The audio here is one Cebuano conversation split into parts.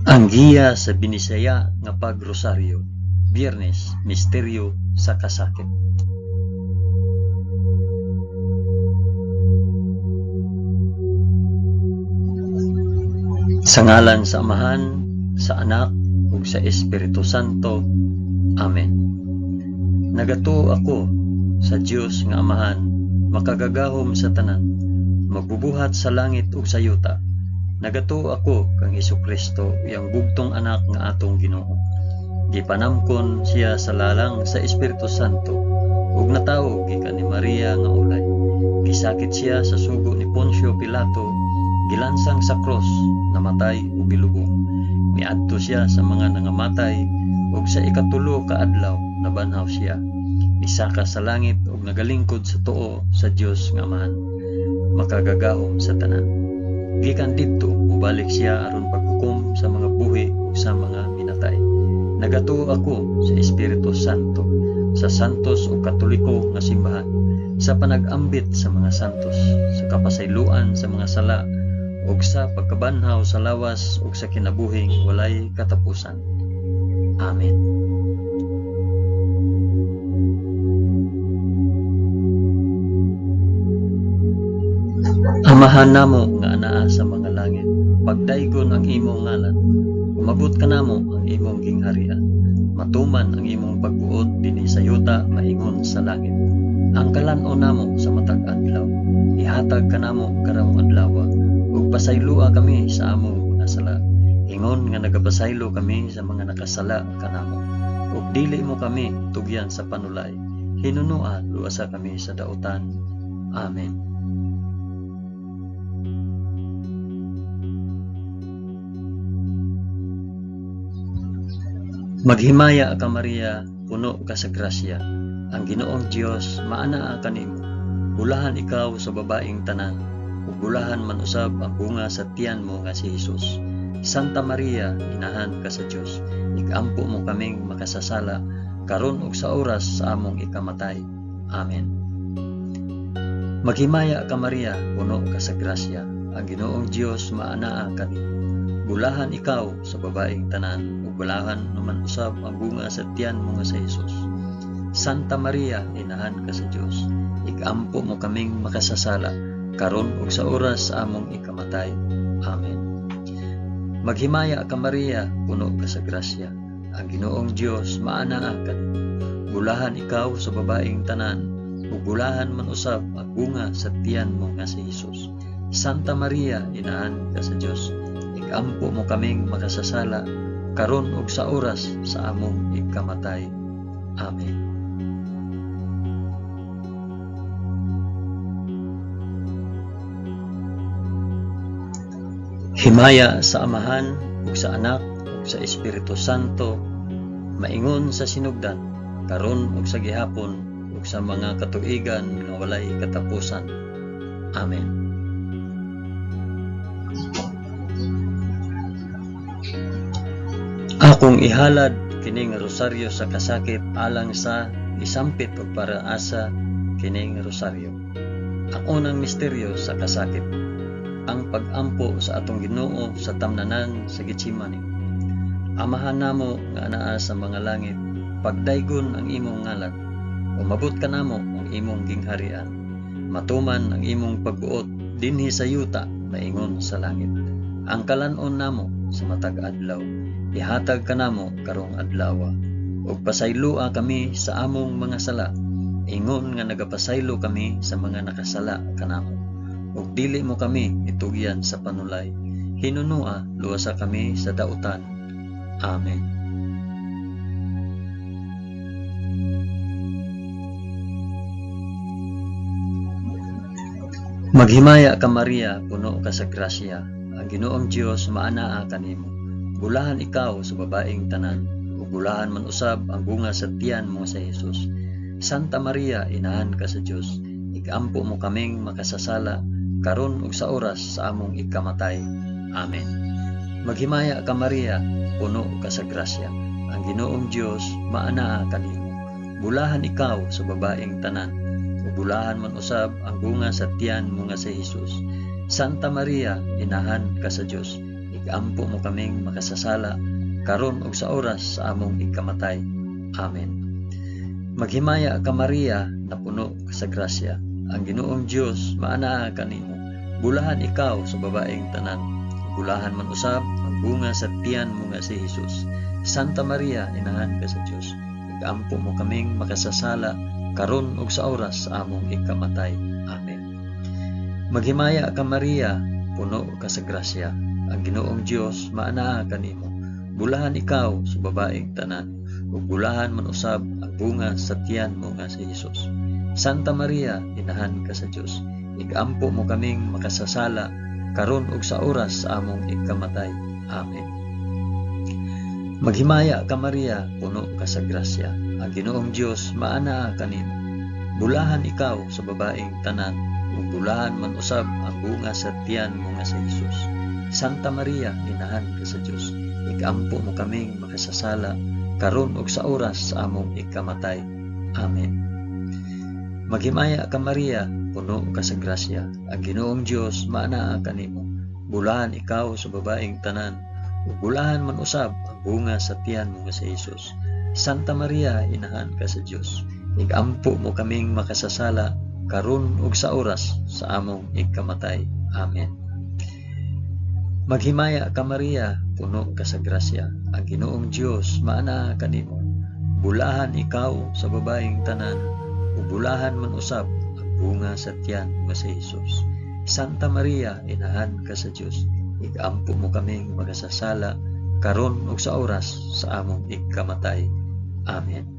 Ang giya sa Binisaya nga Pagrosaryo, Biyernes, Misteryo sa Kasakit. Sa ngalan sa Amahan, sa Anak, ug sa Espiritu Santo. Amen. Nagatuo ako sa Dios nga Amahan, makagagahom sa tanan, magbubuhat sa langit ug sa yuta. Nagatuo ako kang Hesukristo, iyang bugtong anak nga atong Ginoo. Gipanamkon siya sa lalang sa Espiritu Santo ug natawo gikan ni Maria nga ulay. Gisakit siya sa sugo ni Poncio Pilato, gilansang sa krus, namatay ug gilubong. Miadto siya sa mga nangamatay ug sa ikatulo ka adlaw nabanhaw siya. Misaka sa langit ug nagalingkod sa tuo sa Dios nga Amahan, makagagahom sa tanan. Gikan didto mobalik siya aron paghukom sa mga buhi ug sa mga minatay. Nagatuo ako sa Espiritu Santo, sa santos ug katoliko nga simbahan, sa panag-ambit sa mga santos, sa kapasayloan sa mga sala, ug sa pagkabanhaw sa lawas ug sa kinabuhing walay katapusan. Amen. Amahan namo nga anaa sa mga langit, pagdaygon ang imong ngalan, umabot kanamo ang imong gingharian, matuman ang imong pagbuot dinhi sa yuta maingon sa langit. Ang kalan-on namo sa matag adlaw, ihatag kanamo karong adlaw, ug pasayloa kami sa among mga sala, ingon nga nagapasaylo kami sa mga nakasala kanamo. Ug dili mo kami tugyan sa panulay, hinunua luwasa kami sa dautan. Amen. Maghimaya ka Maria, puno ka sa grasya. Ang Ginoong Dios maanaa kanimo. Bulahan ikaw sa babaeng tanan, ug bulahan man usab ang bunga sa tiyan mo nga si Hesus. Santa Maria, inahan ka sa Dios, igampo mo kaming makasasala karon ug sa oras sa among ikamatay. Amen. Maghimaya ka Maria, puno ka sa grasya. Ang Ginoong Dios maanaa kanimo. Bulahan ikaw sa babaeng tanan, ug bulahan naman usab ang bunga sa tiyan mo nga sa Hesus. Santa Maria, inahan ka sa Dios, igampo mo kaming makasasala, karon ug sa oras sa among ikamatay. Amen. Maghimaya ka Maria, puno ka sa grasya. Ang Ginoong Dios maanaa kanimo. Bulahan ikaw sa babaeng tanan, ug bulahan man usab ang bunga sa tiyan mo nga si Hesus. Santa Maria, inahan ka sa Dios, igampo mo kaming makasasala, karon ug sa oras sa among ikamatay. Amen. Himaya sa Amahan ug sa Anak ug sa Espiritu Santo, maingon sa sinugdan, karon ug sa gihapon ug sa mga katuigan nga walay katapusan. Amen. Akong ihalad kining rosaryo sa kasakit alang sa isampit og para asa kining rosaryo. Ang unang misteryo sa kasakit, ang pag-ampo sa atong Ginoo sa tamnanan sa Getsemani. Amahan namo nga anaa sa mga langit, pagdaygon ang imong ngalan, umabot kanamo ang imong gingharian, matuman ang imong pagbuot dinhi sa yuta maingon sa langit. Ang kalan-on namo sa matag adlaw, ihatag kanamo karong adlaw, ug pasayloa kami sa among mga sala, ingon nga nagapasaylo kami sa mga nakasala kanamo. Ug dili mo kami itugyan sa panulay, hinunua luwasa kami sa dautan. Amen. Maghimaya ka Maria, puno ka sa grasya. Ang Ginoong Dios maanaa kanimo. Bulahan ikaw sa babaeng tanan, ug bulahan man usab ang bunga sa tiyan mo sa Hesus. Santa Maria, inahan ka sa Dios, igampo mo kaming makasasala, karon ug sa oras sa among ikamatay. Amen. Maghimaya ka Maria, puno ka sa grasya. Ang Ginoong Dios maanaa kanimo. Bulahan ikaw sa babaeng tanan, ug bulahan man usab ang bunga sa tiyan mo nga si Hesus. Santa Maria, inahan ka sa Dios, Igampo mo kaming makasasala, karon ug sa oras sa among ikamatay. Amen. Maghimaya ka Maria, napuno ka sa grasya. Ang Ginoong Dios maanaa kanimo. Bulahan ikaw sa babaeng tanan. Bulahan man usab ang bunga sa tiyan mo nga si Hesus. Santa Maria, inahan ka sa Dios. Igampo mo kaming makasasala, karon ug sa oras sa among ikamatay. Amen. Maghimaya ka Maria, puno ka sa grasya. Ang Ginoong Dios maanaa kanimo. Bulahan ikaw sa babaeng tanan, ug bulahan man usab ang bunga sa tiyan mo nga si Hesus. Santa Maria, inahan ka sa Dios. Igampo mo kaming makasasala, karon ug sa oras sa among ikamatay. Amen. Maghimaya ka Maria, puno ka sa grasya. Ang Ginoong Dios maanaa kanimo. Bulahan ikaw sa babaeng tanan, ug bulahan man usab ang bunga sa tiyan mo nga si Hesus. Santa Maria, inahan ka sa Dios. Igampo mo kaming makasasala, karon ug sa oras sa among ikamatay. Amen. Maghimaya ka Maria, puno ka sa grasya. Ang Ginoong Dios maanaa kanimo. Bulahan ikaw sa babaeng tanan, ug bulahan man usab ang bunga sa tiyan mo nga si Hesus. Santa Maria, inahan ka sa Dios. Igampo mo kaming makasasala, karon ug sa oras sa among ikamatay. Amen. Maghimaya ka Maria, puno ka sa grasya. Ang Ginoong Dios maanaa kanimo. Bulahan ikaw sa babaeng tanan, ug bulahan man usab ang bunga sa tiyan mo si Hesus. Santa Maria, inahan ka sa Dios. Igampo mo kaming makasasala, karon ug sa oras sa among ikamatay. Amen.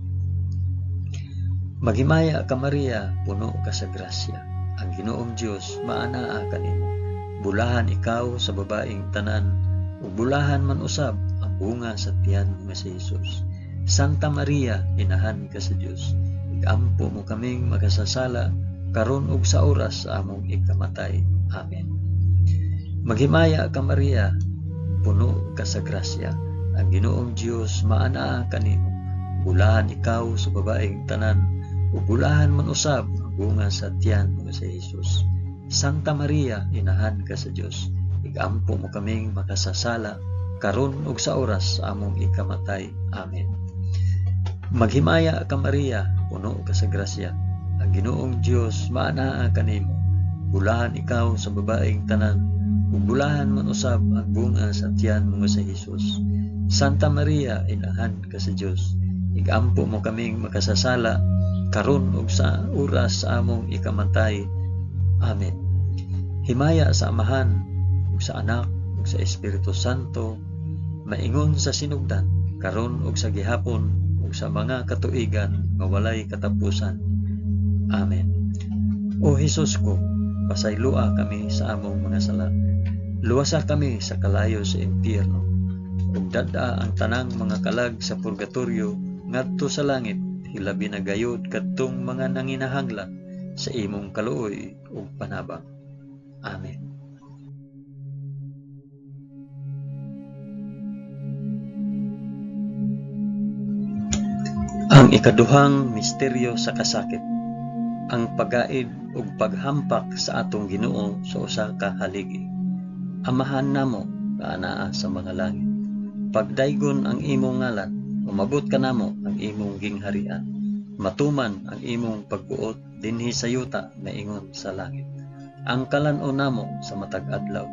Maghimaya ka Maria, puno ka sa grasya. Ang Ginoong Dios maanaa kanimo. Bulahan ikaw sa babaeng tanan, ug bulahan man usab ang bunga sa tiyan mo nga si Hesus. Santa Maria, inahan ka sa Dios. Igampo mo kaming makasasala, karon ug sa oras sa among ikamatay. Amen. Maghimaya ka Maria, puno ka sa grasya. Ang Ginoong Dios maanaa kanimo. Bulahan ikaw sa babaeng tanan, ug bulahan man usab ang bunga sa tiyan mo nga si Hesus. Santa Maria, inahan ka sa Dios. Igampo mo kaming makasasala, karon ug sa oras sa among ikamatay. Amen. Maghimaya ka Maria, puno ka sa grasya. Ang Ginoong Dios maanaa kanimo. Bulahan ikaw sa babaeng tanan, ug bulahan man usab ang bunga sa tiyan mo nga si Hesus. Santa Maria, inahan ka sa Dios. Igampo mo kaming makasasala, karon ug sa oras sa among ikamatay. Amen. Himaya sa Amahan, ug sa Anak, ug sa Espiritu Santo, maingon sa sinugdan, karon ug sa gihapon, ug sa mga katuigan nga walay katapusan. Amen. O Hesus ko, pasayloa kami sa among mga sala. Luwasa kami sa kalayo sa impyerno, ug dad-a ang tanang mga kalag sa purgatorio ngadto sa langit, hilabi na gayod kadtong mga nanginahanglan sa imong kaluoy ug panabang. Amen. Ang ikaduhang misteryo sa kasakit, ang pagaid ug paghampak sa atong Ginoo sa usa ka haligi. Amahan namo nga anaa sa mga langit. Pagdaygon ang imong ngalan, umabot kanamo ang imong gingharian. Matuman ang imong pagbuot dinhi sa yuta maingon sa langit. Ang kalan-on namo sa matag adlaw,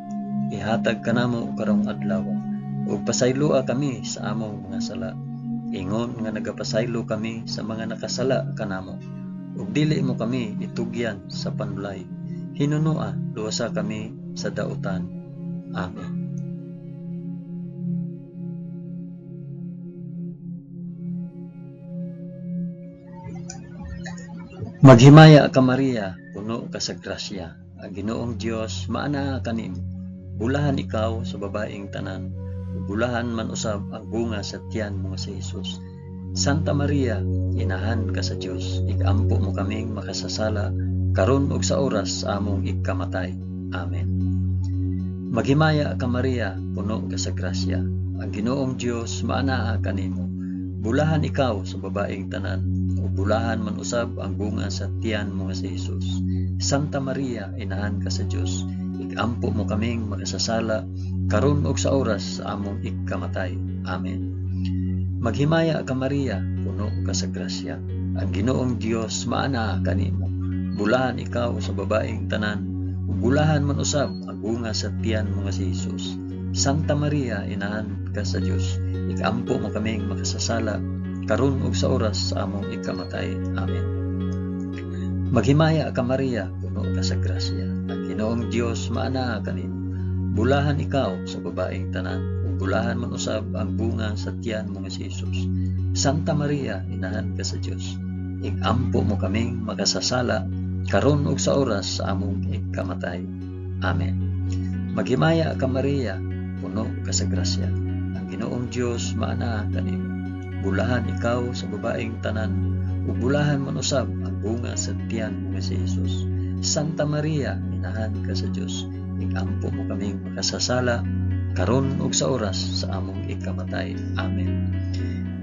ihatag kanamo karong adlaw, ug pasayloa kami sa among mga sala, ingon nga nagapasaylo kami sa mga nakasala kanamo. Ug dili mo kami itugyan sa panulay, hinunoa luwasa kami sa dautan. Amen. Maghimaya ka Maria, puno ka sa grasya. Ang Ginoong Dios maanaa kanimo. Bulahan ikaw sa babaeng tanan, ug bulahan man usab ang bunga sa tiyan mo nga si Hesus. Santa Maria, inahan ka sa Dios, igampo mo kaming makasasala, karon ug sa oras sa among ikamatay. Amen. Maghimaya ka Maria, puno ka sa grasya. Ang Ginoong Dios maanaa kanimo. Bulahan ikaw sa babaeng tanan, ug bulahan man usab ang bunga sa tiyan mo nga si Hesus. Santa Maria, inahan ka sa Dios, igampo mo kaming makasasala, karon ug sa oras sa among ikamatay. Amen. Maghimaya ka Maria, puno ka sa grasya. Ang Ginoong Dios maanaa kanimo. Bulahan ikaw sa babaeng tanan, ug bulahan man usab ang bunga sa tiyan mo nga si Jesus. Santa Maria, inahan ka sa Dios, ikaampo mo kaming makasasala, karon ug sa oras sa among ikamatay. Amen. Maghimaya ka Maria, puno ka sa grasya. Ang Ginoong Dios maanaa kanimo. Bulahan ikaw sa babaeng tanan, ug bulahan man usab ang bunga sa tiyan mo nga si Jesus. Santa Maria, inahan ka sa Dios, ikampo mo kaming makasasala, karon ug sa oras sa among ikamatay. Amen. Maghimaya ka Maria, puno ka sa grasya. Ang Ginoong Dios maanaa kanimo. Bulahan ikaw sa babaeng tanan, ug bulahan man usab ang bunga sa tiyan mo nga si Jesus. Santa Maria, inahan ka sa Dios, ikampo mo kaming makasasala, karon ug sa oras sa among ikamatay. Amen.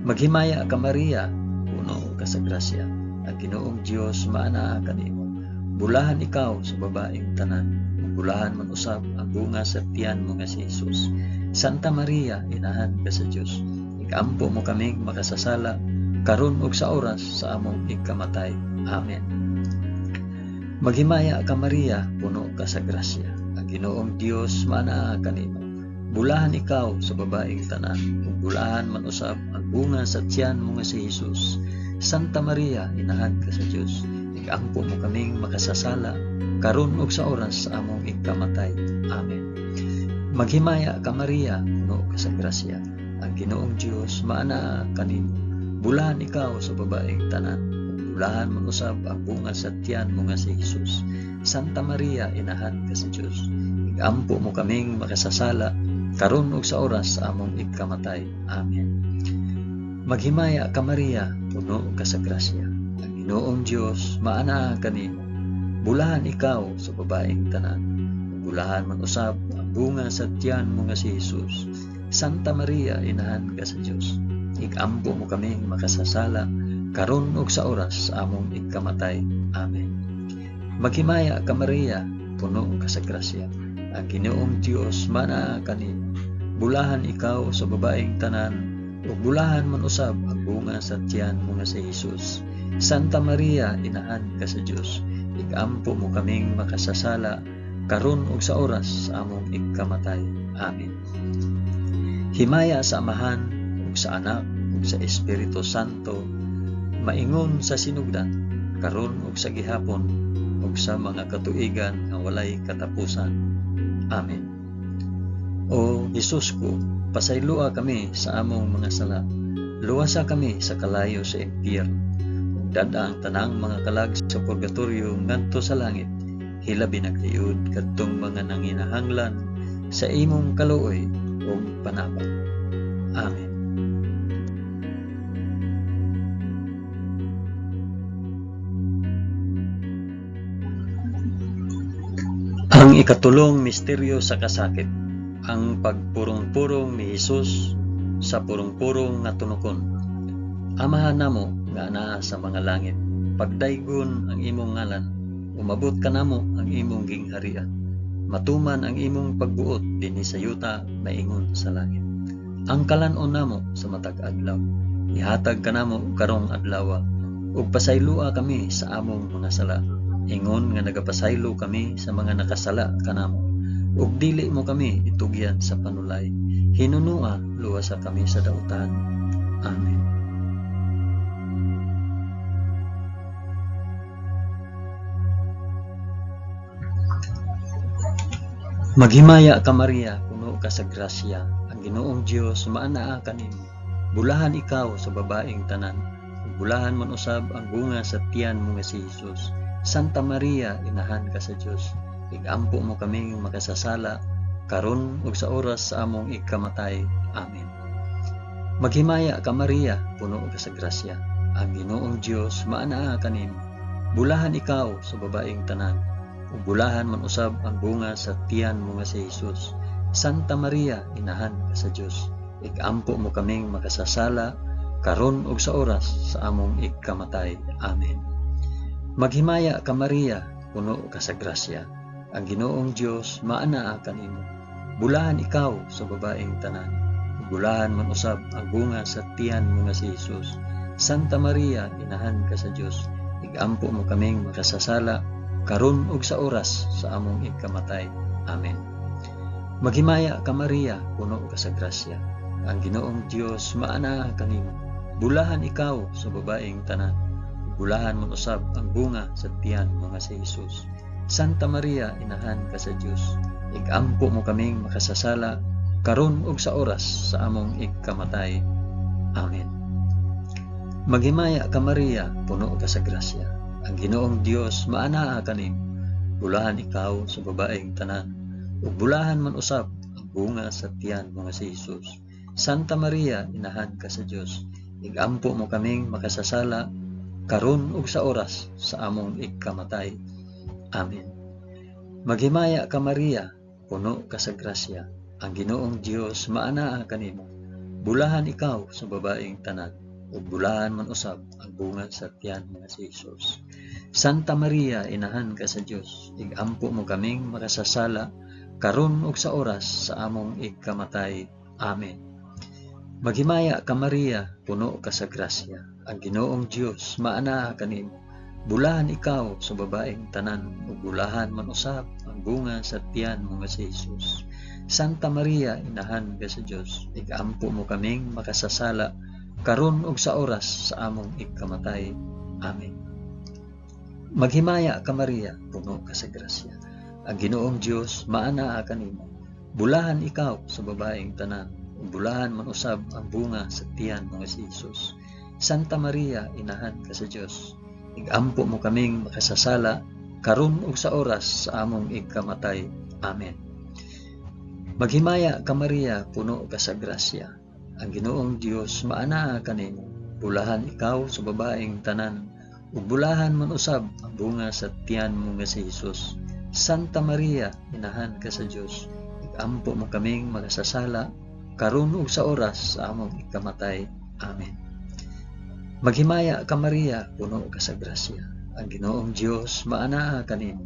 Maghimaya ka Maria, puno ka sa grasya. Ang Ginoong Dios maanaa kanimo. Bulahan ikaw sa babaeng tanan, ug bulahan man usab ang bunga sa tiyan mo nga si Jesus. Santa Maria, inahan ka sa Dios, ikampo mo kaming makasasala, karon ug sa oras sa among ikamatay. Amen. Maghimaya ka Maria, puno ka sa grasya. Ang Ginoong Dios maanaa kanimo. Bulahan ikaw sa babaeng tanan, ug bulahan man usab ang bunga sa tiyan mo nga si Jesus. Santa Maria, inahan ka sa Dios, ikampo mo kaming makasasala, karon ug sa oras sa among ikamatay. Amen. Maghimaya ka Maria, puno ka sa grasya. Ang Ginoong Dios maanaa kanimo. Bulahan ikaw sa babaeng tanan, ug bulahan man usab ang bunga sa tiyan mo nga si Jesus. Santa Maria, inahan ka sa Dios, ikampo mo kaming makasasala, karon ug sa oras sa among ikamatay. Amen. Maghimaya ka Maria, puno ka sa grasya. Ang Ginoong Dios maanaa kanimo. Bulahan ikaw sa babaeng tanan, ug bulahan man usab ang bunga sa tiyan mo nga si Jesus. Santa Maria, inahan ka sa Dios, ikampo mo kaming makasasala, karon ug sa oras sa among ikamatay. Amen. Maghimaya ka Maria, puno ka sa grasya. Ang Ginoong Dios maanaa kanimo. Bulahan ikaw sa babaeng tanan, ug bulahan man usab ang bunga sa tiyan mo nga si Jesus. Santa Maria, inahan ka sa Dios, ikampo mo kaming makasasala, karon ug sa oras sa among ikamatay. Amen. Himaya sa Amahan ug sa Anak ug sa Espiritu Santo, maingon sa sinugdan, karon ug sa gihapon, ug sa mga katuigan nga walay katapusan. Amen. O Hesus ko, pasayloa kami sa among mga sala. Luwasa kami sa kalayo sa impyerno. Ug dad-a ang tanang mga kalag sa purgatorio ngadto sa langit. Hilabi na gayud kadtong mga nanginahanglan sa imong kaluoy ug panabang. Amen. Ang ikatulong misteryo sa kasakit, ang pagpurong-purong ni Hesus sa purong-purong nga tunokon. Amahan namo nga anaa sa mga langit, pagdaygon ang imong ngalan, umabot kanamo ang imong gingharian. Matuman ang imong pagbuot dinhi sa yuta maingon sa langit. Ang kalan-on namo sa matag adlaw, ihatag kanamo karong adlawa, ug pasayloa kami sa among mga sala, ingon nga nagapasaylo kami sa mga nakasala kanamo. Ug dili mo kami itugyan sa panulay, hinunua luwasa kami sa dautan. Amen. Maghimaya ka Maria, puno ka sa grasya, ang Ginoong Dios maanaa kanimo. Bulahan ikaw sa babaeng tanan, ug bulahan man usab ang bunga sa tiyan mo nga si Jesus. Santa Maria, inahan ka sa Dios, igampo mo kaming makasasala, karon ug sa oras sa among ikamatay. Amen. Maghimaya ka Maria, puno ka sa grasya, ang Ginoong Dios maanaa kanimo. Bulahan ikaw sa babaeng tanan, ug bulahan man usab ang bunga sa tiyan mo nga si Jesus. Santa Maria, inahan ka sa Dios, igampo mo kaming makasasala, karon ug sa oras sa among ikamatay. Amen. Maghimaya ka Maria, puno ka sa grasya, ang Ginoong Dios maanaa kanimo. Bulahan ikaw sa babaeng tanan, ug bulahan man usab ang bunga sa tiyan mo nga si Hesus. Santa Maria, inahan ka sa Dios, igampo mo kaming makasasala, karon ug sa oras sa among ikamatay. Amen. Maghimaya ka Maria, puno ka sa grasya. Ang Ginoong Dios maanaa kanimo. Bulahan ikaw sa babaeng tanan, ug bulahan man usab ang bunga sa tiyan mo nga si Hesus. Santa Maria, inahan ka sa Dios, igampo mo kaming makasasala, karon ug sa oras sa among ikamatay. Amen. Maghimaya ka Maria, puno ka sa grasya. Ang Ginoong Dios maanaa kanimo. Bulahan ikaw sa babaeng tanan, ug bulahan man usab ang bunga sa tiyan mo nga si Hesus. Santa Maria, inahan ka sa Dios, igampo mo kaming makasasala, karon ug sa oras sa among ikamatay. Amen. Maghimaya ka Maria, puno ka sa grasya. Ang Ginoong Dios maanaa kanimo. Bulahan ikaw sa babaeng tanan, ug bulahan man usab ang bunga sa tiyan mo nga si Hesus. Santa Maria, inahan ka sa Dios, igampo mo kaming makasasala, karon ug sa oras sa among ikamatay. Amen. Maghimaya ka Maria, puno ka sa grasya. Ang Ginoong Dios maanaa kanimo. Bulahan ikaw sa babaeng tanan, ug bulahan man usab ang bunga sa tiyan mo nga si Hesus. Santa Maria, inahan ka sa Dios, igampo mo kaming makasasala, karon ug sa oras sa among ikamatay. Amen. Maghimaya ka Maria, puno ka sa grasya. Ang Ginoong Dios maanaa kanimo. Bulahan ikaw sa babaeng tanan, ug bulahan man usab ang bunga sa tiyan mo nga si Hesus. Santa Maria, inahan ka sa Dios, igampo mo kaming makasasala, karon ug sa oras sa among ikamatay. Amen. Maghimaya ka Maria, puno ka sa grasya. Ang Ginoong Dios maanaa kanimo. Bulahan ikaw sa babaeng tanan, ug bulahan man usab ang bunga sa tiyan mo nga si Hesus. Santa Maria, inahan ka sa Dios, igampo mo kaming makasasala, karon ug sa oras sa among ikamatay. Amen. Maghimaya ka Maria, puno ka sa grasya. Ang Ginoong Dios maanaa kanimo.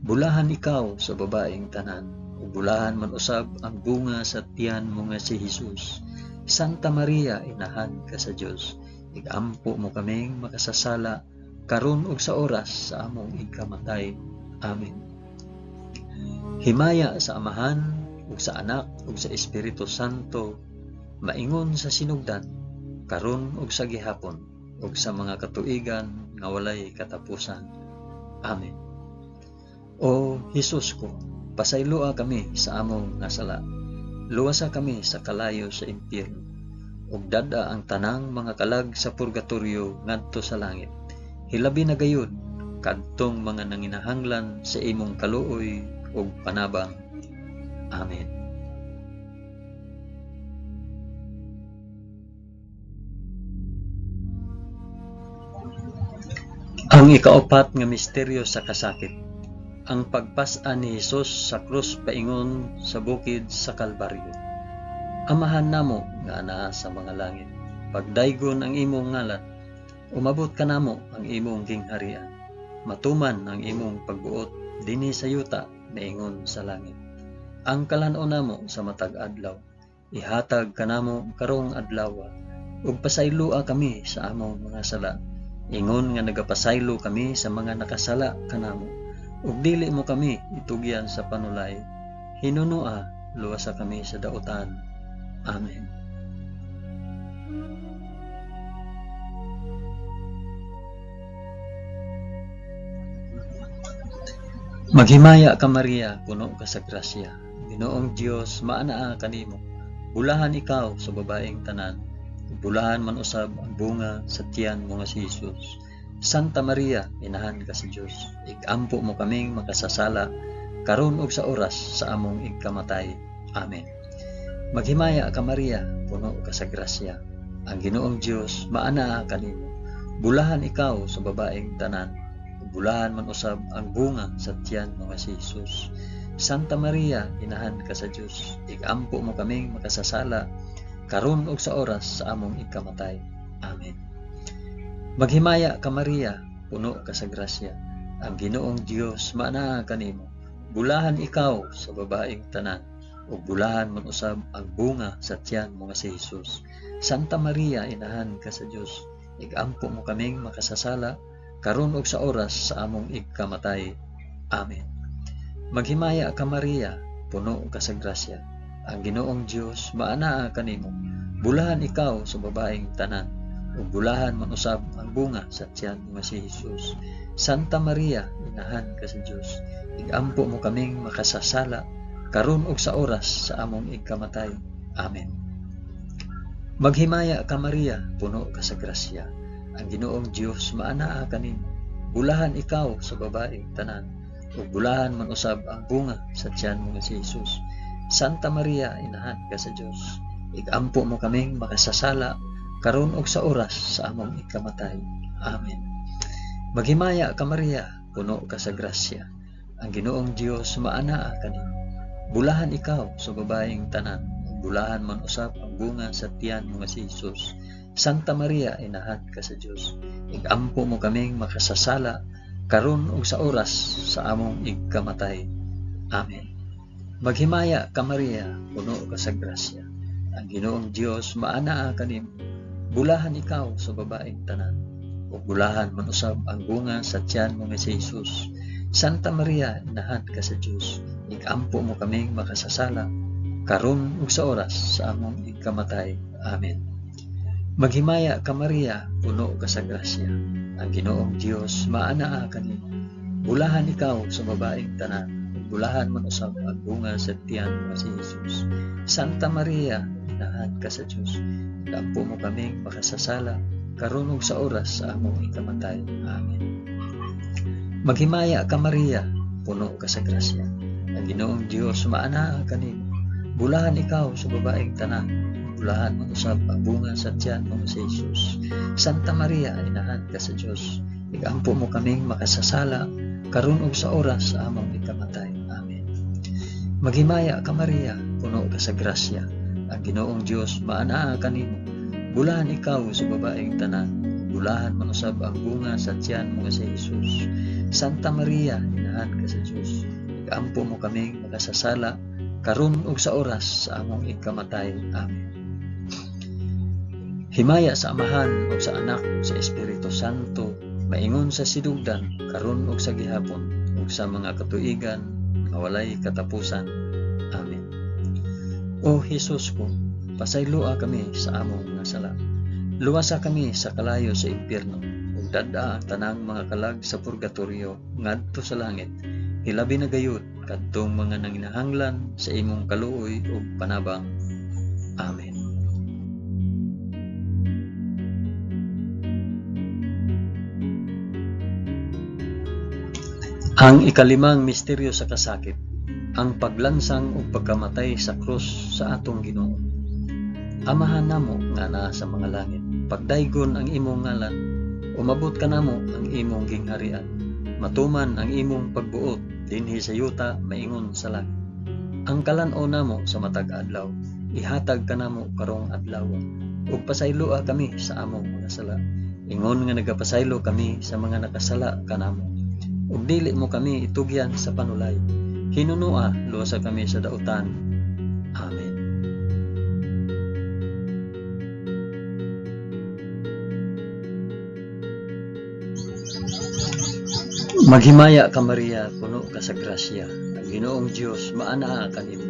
Bulahan ikaw sa babaeng tanan, ug bulahan man usab ang bunga sa tiyan mo nga si Hesus. Santa Maria, inahan ka sa Dios, igampo mo kaming makasasala, karon ug sa oras sa among ikamatay. Amen. Himaya sa Amahan ug sa Anak ug sa Espiritu Santo, maingon sa sinugdan, karon ug sa gihapon, ug sa mga katuigan nga walay katapusan. Amen. O Hesus ko, pasayloa kami sa among nga sala. Luwasa kami sa kalayo sa impyerno, ug dad-a ang tanang mga kalag sa purgatorio ngadto sa langit. Hilabi na gayud kadtong mga nanginahanglan sa imong kaluoy ug panabang. Amen. Ang ikaapat nga misteryo sa kasakit, ang pagpas-an ni Hesus sa krus paingon sa bukid sa Kalbaryo. Amahan namo nga anaa sa mga langit, pagdaygon ang imong ngalan, umabot kanamo ang imong gingharian, matuman ang imong pagbuot dinhi sa yuta niingon sa langit. Ang kalan-on namo sa matag adlaw, ihatag kanamo karong adlaw, ug pasayloa kami sa among mga sala, ingon nga nagapasaylo kami sa mga nakasala kanamo, ug dili mo kami itugyan sa panulay, hinunoa luwasa kami sa dautan. Amen. Maghimaya ka Maria, puno ka sa grasya. Ginoong Dios maanaa kanimo. Bulahan ikaw sa babaeng tanan, bulahan man usab ang bunga sa tiyan mo nga si Hesus. Santa Maria, inahan ka sa Dios, igampo mo kaming makasasala, karon ug sa oras sa among ikamatay. Amen. Maghimaya ka Maria, puno ka sa grasya. Ang Ginoong Dios maanaa kanimo. Bulahan ikaw sa babaeng tanan, bulahan man usab ang bunga sa tiyan mo nga si Hesus. Santa Maria, inahan ka sa Dios, igampo mo kaming makasasala, karon ug sa oras sa among ikamatay. Amen. Maghimaya ka Maria, puno ka sa grasya. Ang Ginoong Dios maanaa kanimo. Bulahan ikaw sa babaeng tanan, ug bulahan man usab ang bunga sa tiyan mo nga si Hesus. Santa Maria, inahan ka sa Dios, igampo mo kaming makasasala karon ug sa oras sa among igkamatay. Amen. Maghimaya ka Maria, puno ka sa grasya. Ang Ginoong Dios maanaa kanimo. Bulahan ikaw sa babaeng tanan, ug bulahan man usab ang bunga sa tiyan mo nga si Hesus. Santa Maria, inahan ka sa Dios, igampo mo kaming makasasala karon ug sa oras sa among igkamatay. Amen. Maghimaya ka Maria, puno ka sa grasya. Ang Ginoong Dios maanaa kanimo. Bulahan ikaw sa babaeng tanan, ug bulahan man usab ang bunga sa tiyan mo nga si Hesus. Santa Maria, inahan ka sa Dios, igampo mo kaming makasasala karon ug sa oras sa among ikamatay. Amen. Maghimaya ka Maria, puno ka sa grasya. Ang Ginoong Dios maanaa kanimo. Bulahan ikaw sa babaeng tanan, ug bulahan man usab ang bunga sa tiyan mo nga si Hesus. Santa Maria, inahan ka sa Dios, igampo mo kaming makasasala karon ug sa oras sa among igkamatay. Amen. Maghimaya ka Maria, puno ka sa grasya. Ang Ginoong Dios maanaa kanimo. Bulahan ikaw sa babaeng tanan, ug bulahan man usab ang bunga sa tiyan mo nga si Hesus. Santa Maria, inahan ka sa Dios, igampo mo kaming makasasala karon ug sa oras sa among igkamatay. Amen. Maghimaya ka Maria, puno ka sa grasya. Ang Ginoong Dios maanaa kanimo. Bulahan ikaw sa babaeng tanan, ug bulahan man usab ang bunga sa tiyan mo nga si Hesus. Santa Maria, inahan ka sa Dios, igampo mo kaming makasasala karon ug sa oras sa among ikamatay. Amen. Maghimaya ka Maria, puno ka sa grasya. Ang Ginoong Dios maanaa kanimo. Bulahan ikaw sa babaeng tanan, ug bulahan man usab ang bunga sa tiyan mo nga si Hesus. Santa Maria, inahan ka sa Dios, igampo mo kaming makasasala karon ug sa oras sa among ikamatay. Amen. Maghimaya ka Maria, puno ka sa grasya. Ang Ginoong Dios maanaa kanimo. Bulahan ikaw sa babaeng tanan, ug bulahan man usab ang bunga sa tiyan mo nga si Hesus. Santa Maria, inahan ka sa Dios, igampo mo kaming makasasala karon ug sa oras sa among ikamatay. Amen. Himaya sa Amahan ug sa Anak ug sa Espiritu Santo, maingon sa sinugdan, karon ug sa gihapon, ug sa mga katuigan nga walay katapusan. Amen. O Hesus ko, pasayloa kami sa among mga sala. Luwasa kami sa kalayo sa impyerno, ug dad-a ang tanang mga kalag sa purgatorio ngadto sa langit. Hilabi na gayud kadtong mga nanginahanglan sa imong kaluoy ug panabang. Amen. Ang ikalimang misteryo sa kasakit, ang paglansang ug pagkamatay sa krus sa atong Ginoo. Amahan namo nga naa sa mga langit, pagdaygon ang imong ngalan, umabot kanamo ang imong gingharian, matuman ang imong pagbuot dinhi sa yuta maingon sa langit. Ang kalan-on namo sa matag adlaw, ihatag kanamo karong adlaw, ug pasayloa kami sa among mga sala, ingon nga nagapasaylo kami sa mga nakasala kanamo. Ug dili mo kami itugyan sa panulay, hinunoa luwasa kami sa dautan. Amen. Maghimaya ka Maria, puno ka sa grasya. Ang Ginoong Dios maanaa kanimo.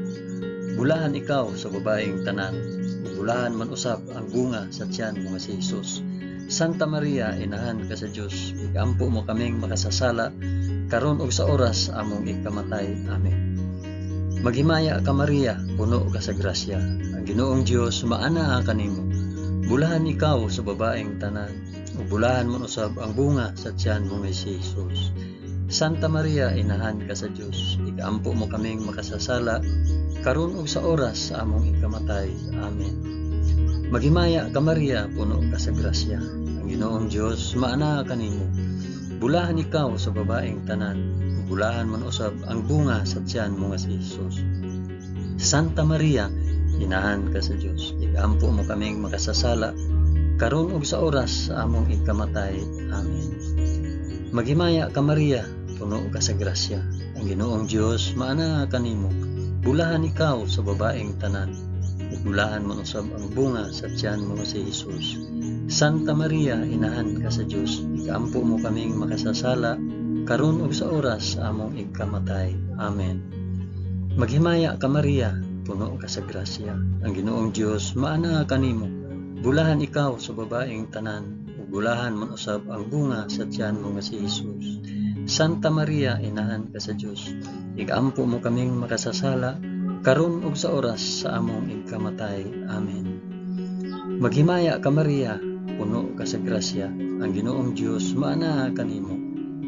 Bulahan ikaw sa babaeng tanan, ug bulahan man usab ang bunga sa tiyan mo nga si Hesus. Santa Maria, inahan ka sa Dios, igampo mo kaming makasasala karon ug sa oras among ikamatay. Amen. Maghimaya ka Maria, puno ka sa grasya. Ang Ginoong Dios maanaa kanimo. Bulahan ikaw sa babaeng tanan, ug bulahan man usab ang bunga sa tiyan mo nga si Hesus. Santa Maria, inahan ka sa Dios, igampo mo kaming makasasala karon ug sa oras sa among ikamatay. Amen. Maghimaya ka Maria, puno ka sa grasya. Ang Ginoong Dios maanaa kanimo. Bulahan ikaw sa babaeng tanan, ug bulahan man usab ang bunga sa tiyan mo nga si Hesus. Santa Maria, inahan ka sa Dios, igampo mo kaming makasasala karon ug sa oras sa among ikamatay. Amen. Maghimaya ka Maria, puno ka sa grasya. Ang Ginoong Dios maanaa kanimo. Bulahan ikaw sa babaeng tanan, ug bulahan man usab ang bunga sa tiyan mo nga si Hesus. Santa Maria, inahan ka sa Dios, igaampo mo kaming makasasala, karon ug sa oras sa among igkamatay. Amen. Maghimaya ka Maria, puno ka sa grasya. Ang Ginoong Dios maanaa kanimo. Bulahan ikaw sa babaeng tanan, ug bulahan man usab ang bunga sa tiyan mo nga si Hesus. Santa Maria, inahan ka sa Dios, igampo mo kaming makasasala, karon ug sa oras sa among igkamatay. Amen. Maghimaya ka Maria, puno ka sa grasya. Ang Ginoong Dios maanaa kanimo.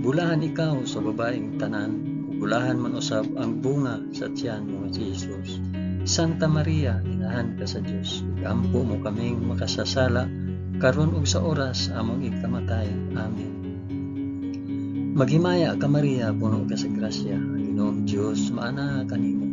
Bulahan ikaw sa babaeng tanan, ug bulahan man usab ang bunga sa tiyan mo nga si Hesus. Santa Maria, inahan ka sa Dios, igampo mo kaming makasasala, karon ug sa oras sa among igkamatay. Amen. Maghimaya ka Maria, puno ka sa grasya. Ang Ginoong Dios maanaa kanimo.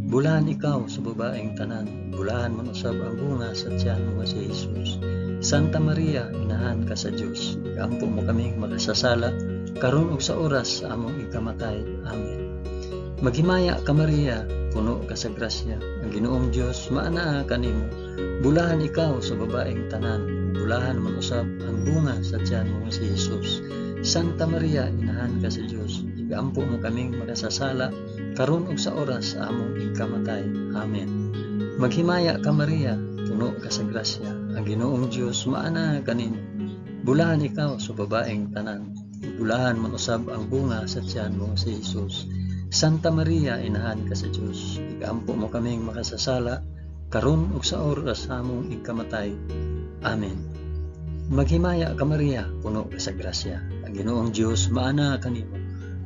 Bulahan ikaw sa babaeng tanan, bulahan man usab ang bunga sa tiyan mo nga si Hesus. Santa Maria, inahan ka sa Dios, igampo mo kaming makasasala, karon ug sa oras sa among ikamatay. Amen. Maghimaya ka Maria, puno ka sa grasya. Ang Ginoong Dios maanaa kanimo. Bulahan ikaw sa babaeng tanan, bulahan man usab ang bunga sa tiyan mo nga si Hesus. Santa Maria, inahan ka sa Dios, igampo mo kaming makasasala, karon ug sa oras sa among ikamatay. Amen. Maghimaya ka Maria, puno ka sa grasya. Ang Ginoong Dios maanaa kanimo. Bulahan ikaw sa babaeng tanan, bulahan man usab ang bunga sa tiyan mo si Hesus. Santa Maria, inahan ka sa Dios, igampo mo kaming makasasala, karon ug sa oras sa among ikamatay. Amen. Maghimaya ka Maria, puno ka sa grasya. Ang Ginoong Dios maanaa kanimo.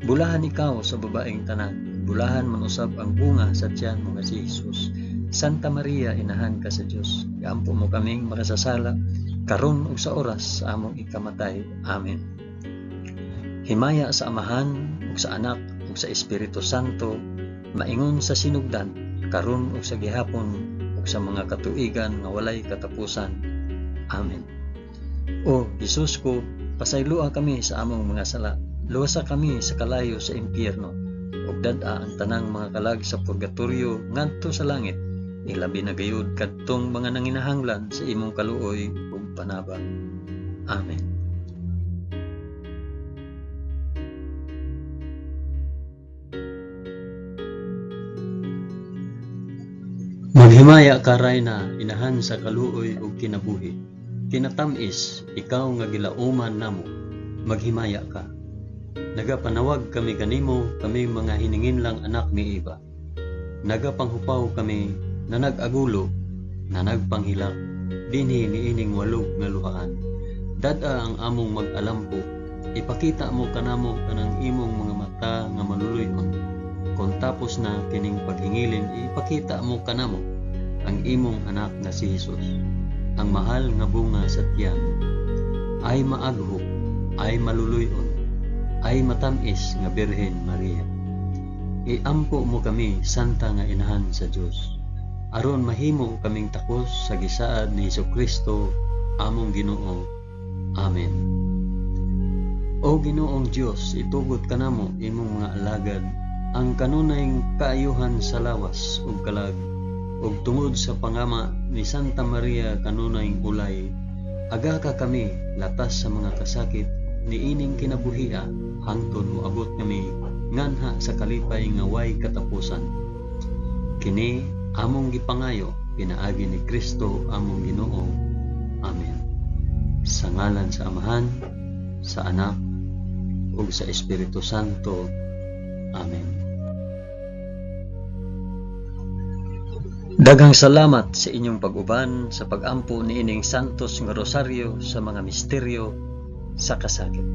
Bulahan ikaw sa babaeng tanan, bulahan man usab ang bunga sa tiyan mo nga si Hesus. Santa Maria, inahan ka sa Dios, iampo mo kaming makasasala, karon ug sa oras sa among ikamatay. Amen. Himaya sa Amahan ug sa Anak ug sa Espiritu Santo, maingon sa sinugdan, karon ug sa gihapon ug sa mga katuigan nga walay katapusan. Amen. O Hesus ko, pasayloa kami sa among mga sala, luwasa kami sa kalayo sa impyerno, ug dad-a ang tanang mga kalag sa purgatorio ngadto sa langit, ilabi na gayud kadtong mga nanginahanglan sa imong kaluoy ug panabang. Amen. Maghimaya ka Rayna, inahan sa kaluoy ug kinabuhi. Kinatamis, ikaw nga gilauman namo, maghimaya ka. Nagapanawag kami kanimo, kami mga hininginlang anak ni Eva. Nagapanghupaw kami na nag-agulo, na nagpanghilak, dinhi niining walog nga luhaan. Dad-a ang among mag-alampo, ipakita mo kanamo kanang imong mga mata nga maluluy-on. Kon tapos na kining paghingilin, ipakita mo kanamo ang imong anak nga si Hesus, ang mahal nga bunga sa tiyan. Ay maagho, ay maluluy-on, ay matamis nga Birhen Maria. Iampo mo kami, Santa nga Inahan sa Dios, aron mahimo kaming takos sa gisaad ni Hesukristo among Ginoo. Amen. O Ginoong Dios, itugot kanamo imong mga alagad ang kanunay kaayuhan sa lawas ug kalag, ug tungod sa pangama ni Santa Maria kanunay ulay, agaka kami latas sa mga kasakit niining kinabuhia hangtod moabot kami nganha sa kalipay nga way katapusan. Kini among gipangayo pinaagi ni Kristo among Ginoo. Amen. Sa ngalan sa Amahan, sa Anak, ug sa Espiritu Santo. Amen. Daghang salamat sa inyong pag-uban sa pag-ampo niining Santos nga Rosaryo sa mga misteryo sa kasakit.